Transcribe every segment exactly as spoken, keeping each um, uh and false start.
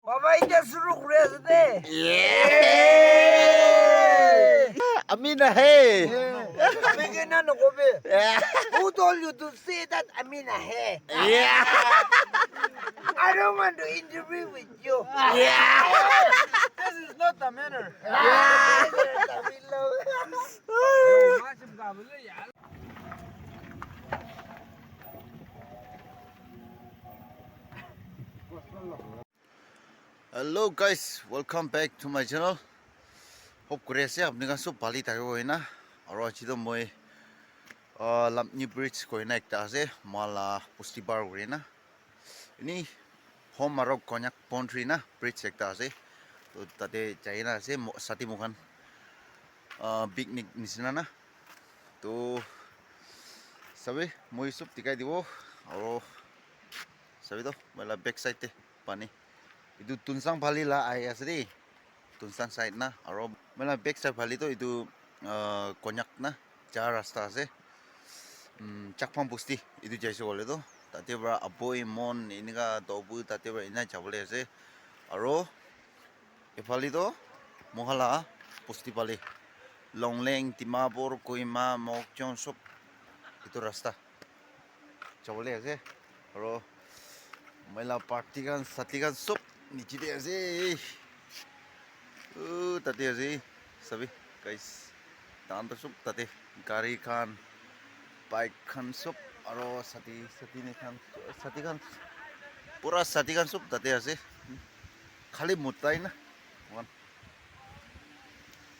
Baba, ite suru kuri ase de. Ami nahe. Ami ke na nokobe. Who told you to say that ami nahe? I don't want to interview with you. This is not the manner. Hello guys, welcome back to my channel. Hope kuri ase apni khan sob bhali thakibo hoina. Aro aji toh moi, ah, Lapnyu Bridge koina ekta ase, moi la bosti par kurina. Ini home aro Konyak boundary na bridge ekta ase. To tate jaina ase, mo-, sati mokhan, ah, picnic nisina na. To sabi, moi sob dikhai dibo. Aro sabi toh, moi la back side te pani. Etu Tuensang phale la ahi ase de. Tuensang side na. Aro moi la back side phale toh etu, ah, Konyak na ja rasta ase. Um, Chakphang bosti etu jaise koile toh. Tate para Aboi, Mon, enika Dobu tate para ena jabole ase. Aro ephale toh moikhan la bosti phale Longleng, Dimapur, Kohima, Mokokchung sob etu rasta jabole ase. Aro moi la party khan, sati khan sob niche te ase. Uh, tate ase, sabi, guys. Tahan toh sob tate, gari khan, bike khan sob, aro sati, sati ni khan, sati khan, pura sati khan sob tate ase. Khali mutai na, moikhan.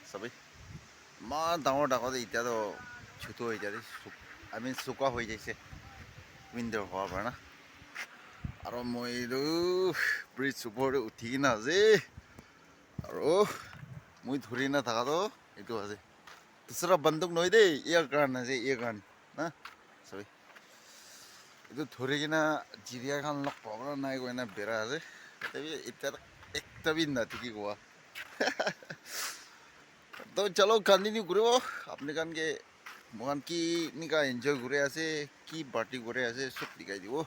Sabi, eman dangor dangor de, itya toh chutu hoi jai de, suk-, I mean, suka hoi jaise, winter howa para na. Aro moi tu bridge upor de uthi kena ase. Aro moi dhuri na thaka toh etu ase. Dusra banduk nohoi de, air gun ase, air gun. Na? Sorry. Etu dhuri kena chiria khan log pabole nai koina bera ase. Tabi ekta, ekta bi na dikhi koa. To chalo, continue kuribo. Apni khan ke moikhan ki nika enjoy kuri ase, ki party kuri ase, sob dikhai dibo.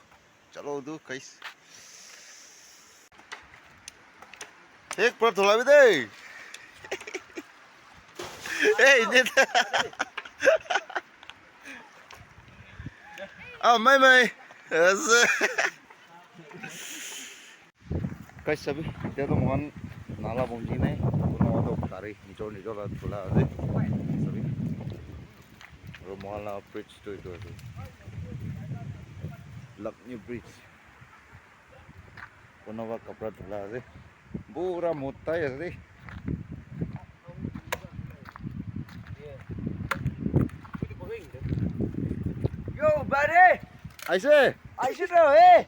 Chalo tu, guys. Ek par thola bi de. Hey, ne. Ah, mai, mai. Ase. Guys, sabi, itya toh moikhan nala pongji nai, kunuba toh gari nijor nijor la dhula ase, sabi. Aro moikhan la bridge toh etu ase, Lapnyu Bridge, kunuba kapra dhula ase, pura mota ase. Yo, buddy! Aise? Aise to, eh?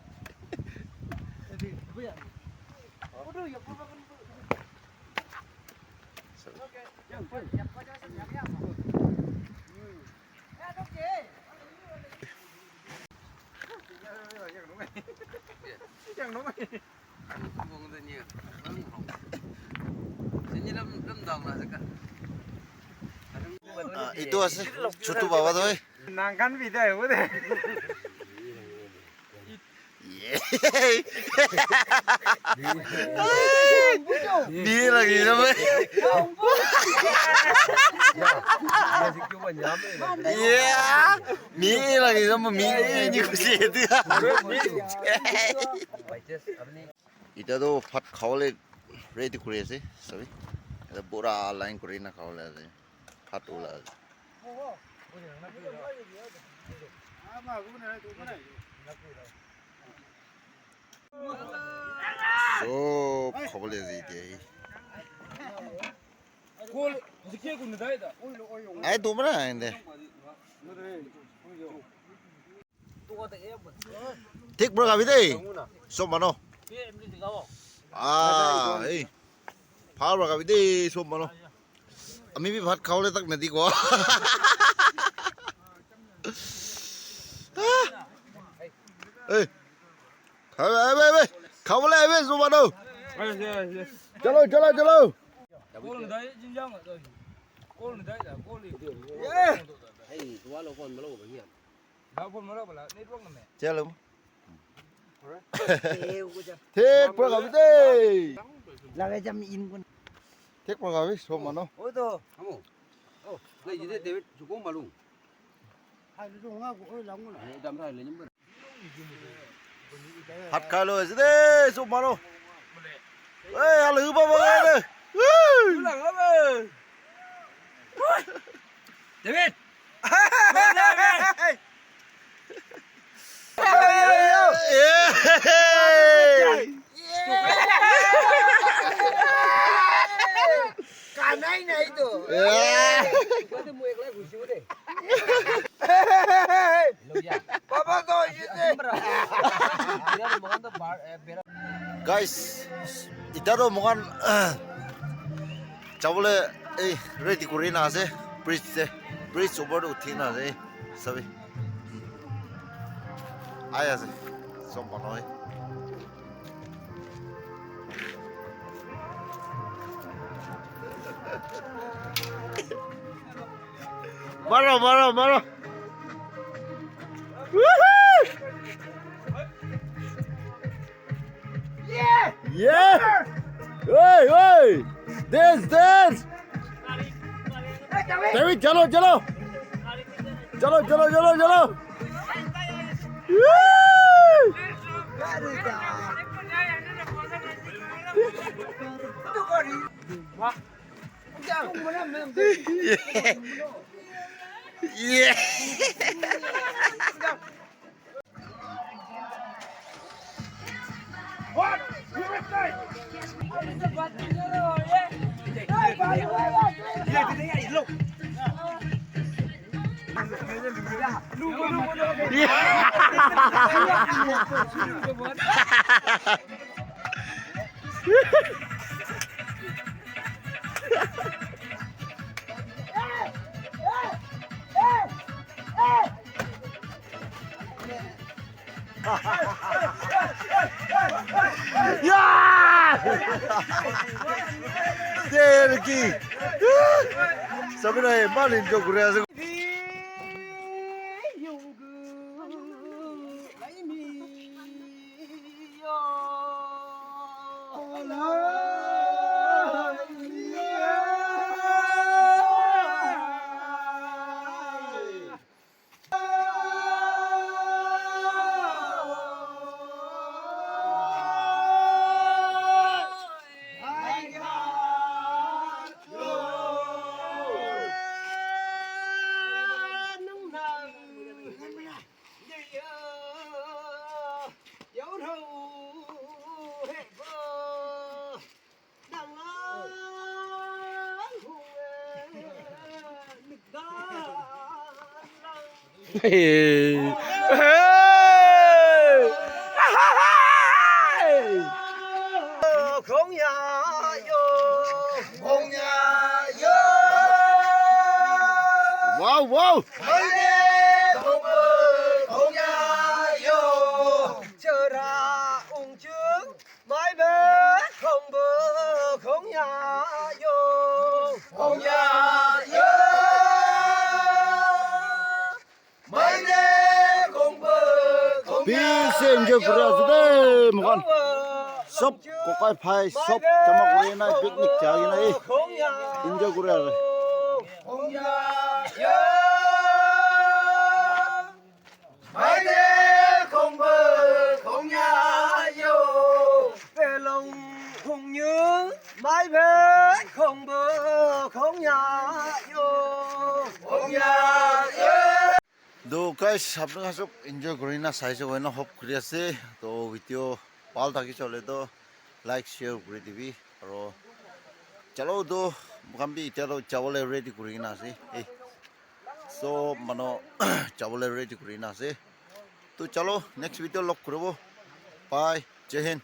Ah, etu ase, chutu baba toh, eh. Nang khan bi dai, wo de. Ni lagi sama. Yeah. Ni lagi sama, ni ni kusi itu. Itya toh bhat khabole ready kuri ase, sabi. Eta pura line kuri na khabole ase. Bhat ula ase. Sob khabole ase itya hi. Ai, tumra ende. Thik para khabi de, sob manu. Ah, ei. Bhal para khabi de, sob manu. Ami bi bhat khabole tak nadi ko. Ei. Khabole, ei, ei, ei. Khabole, ei, sob manu. Chalo, chalo, chalo. Chalo. Thik pura gabi de. Lagai jam in kun. Thik pura gabi, sob manu. Oh, to. Amo. Oh, lai jide David, jukong malu. Hai, lu nga ko, oi, lang mo. Hai, dam ra le nyam. Hat khai lo ase de, sob manu. Ei, alu ba ba de. Woo! Lang ba. David. Kanai nai to. Papa to yete. Guys, ita to mokan jabole ei ready kuri na ase bridge te. Bridge upor te uthi na ase, sabi. Ai ase, sob manu hai. Maro, maro, maro. Woohoo! Yeah! Hey, hey! Dance, dance! David, chalo, chalo! Chalo, chalo, chalo, chalo! Woo! Yeah! Yeah! Yeah! Terki. Sabina, eh, mal enjoy kuri ase. Hey. Hey. Wow, wow. Mai be khong bu khong ya yo. Khong ya yo. Mai be khong bu khong ya yo. Peace enjoy kuri ase de, moikhan. Sob kokai phai, sob jama kuri na picnic jai na, eh, enjoy kuri ase. Khong ya yo. To guys, apni khan sob enjoy kuri na saise koina hope kuri ase. To video bhal thakise hoile to like, share kuri dibi. Aro chalo to, moikhan bi itya to jabole ready kuri kena ase. Eh. Sob manu jabole ready kuri na ase. To chalo, next video log kuribo. Bye. Jai Hind.